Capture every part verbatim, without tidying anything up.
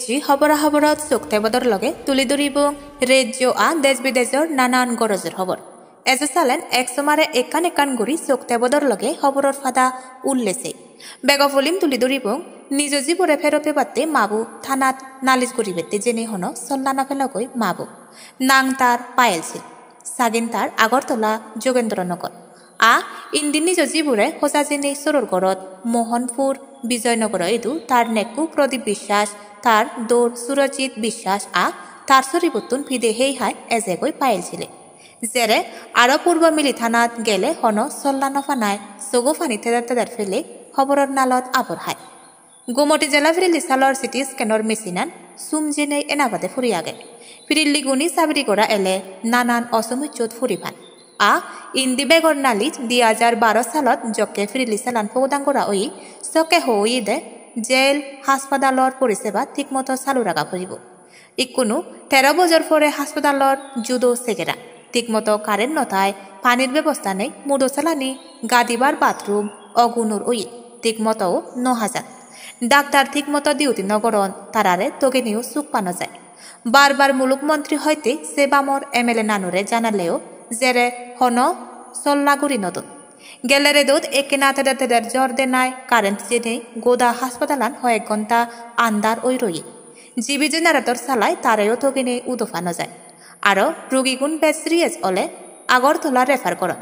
Ecchi hobora hoborot sok tebodor loge tuli duribong rejjo a dej bidejor nanan gorojor hobor. Ejo salen ek somare ekkan ekkan guri sok tebodor loge hoboror pada ullesei. Bego poilim tuli duribong nijo jibore ferot pebatte mabu thanat nalis guribette jene hono solla no pelogoi mabu. Nang tar Payel Sil. Sagin tar Agartala Jogendra Nagar. A indi nijo jibore hoja jene soror gorot Mohanpur Bijoy Nagar idu tar nekku Pradip Biswas, tar dor Surajit Biswas a tar soribottun pide hei hai ejegoi Payel Sile. Jere aro purbo mili thanat gele hono solla no panai sogo pani teder teder pele hoboror nalot abor hai. Gomoti jela Pirilli salor C T scanor machine-an sum jenei ena bade puri age. Pirilli guni sabiri gora ele nanan osomuchot puri pan. A indi begor nalis di hajar baro salot jokke Pirilli salan pogodang gora oye, sokke ho oyede jail haspadalor poriseba thik moto salu raga puribo. Ikkunu tero bojor pore haspadalor judo segera, thik moto current no thai, panir bebosta nei, mudo salani, gadibar bathroom, ogunor oye, thik moto o no hajan. Daktar thik moto duty no goron, tarare togeneo suk pa no jai. Bar bar muluk montri hoite se bamor M L A nanore janaleo jere hono solla guri no don. Gelle redot ekkena teder teder jor denai current jenei goda haspatalan hoyek gonta andar oi roye. Jibe generator salai tareo togenei udo pa no jai. Aro rugigun bej serious ole Agartala refer goron.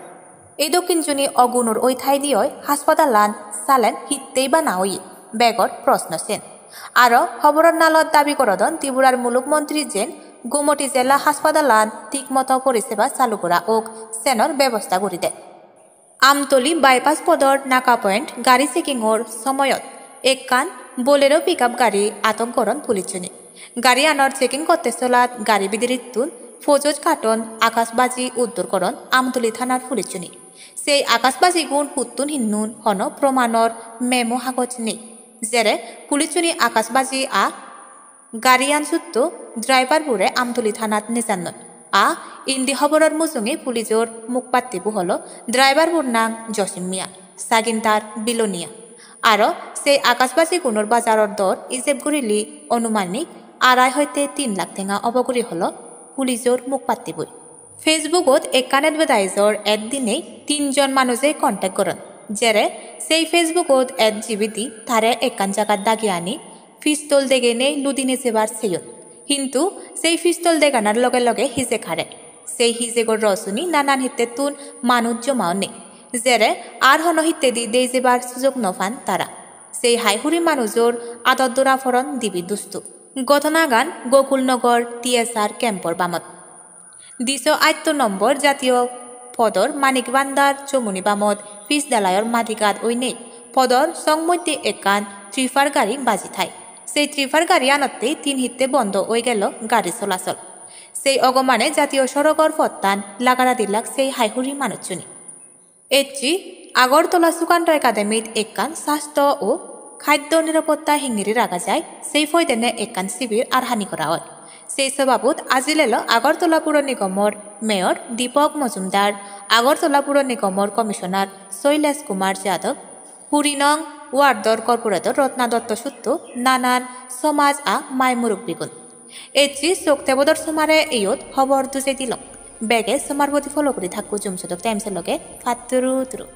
Ei dokkin juni ogunor oi thai diyoi haspatalan salen hittei bana oye, begor prosno sen. Aro hoboror nalot dabi gorodon Tripurar muluk montri jen Gomoti jela haspatalan thik moto poriseba salu gora ok, senor bebosta guri de. Amtoli bypass podor Naka Point gari checking-or somoyot ekkan Bolero pickup gari atok goron pulichchune. Gariyanor checking gotte solat gari bidirittun pojoj carton akashbaji uddor goron Amtoli thanar pulichchune. Sei akashbajigun huttun hinnun hono promanor memo hagoj nei. Jere pulichchune akashbaji a gariyan sutto driver bure Amtoli thanat nejannon. A indi hoboror mujunge pulijor mukpattibo holo driver bur nang Josim Mia, sagin tar Bilonia. Aro sei akashbajigunor bajaror dor ijeb gurile onumanik arai hoite tin lakh tenga obo guri holo pulijor mukpattiboi. Facebook-ot ekkan advertise-or ad dinei tinjon manuje contact goron. Jere sei Facebook-ot ad jibe di tare ekkan jagat dagi ani pistol degenei ludi nejebar seyon. Hintu sei pistol deganar loge loge hijek hare. Sei hijegor rosuni nanan hittettun manuj joma onne. Jere ar hono hittedi dei jebar sujog no pan tara. Sei hai huri manujor adot dora poron dibe dustu. Ghotonagan Gokulnagar T S R camp-or bamot. Diso atto nombor jatiyo podor Manik Bhandar chomuni bamot pis dalayor madigat oinei podor song moddhe ekkan tripper gari baji thai. Sei tripper gari anotte tin hitte bondo oi gelo gari solasol. Sei ogomane jatiyo sorogor pottan lagara dilak sei hai huri manuchchune. Ecche Agartala Sukanta Academy-t ekkan sasto o khaddo nirapotta hingiri raga jai, sei poidene ekkan sibir arhani gora oi. Sei sobabot ajil elo Agartala Puro Nigomor Mayor Deepak Majumdar, Agartala Puro Nigomor Commissioner Shailesh Kumar Yadav, Huri nong ward-or corporator Ratna Dutta sutto nanan somaj a mai murubbigun. Ecche sok tebodor somare iyot hobor dujei dilong. Bege somar bodi follow guri thakko Jumsudok Times-or loge. Patturu turu.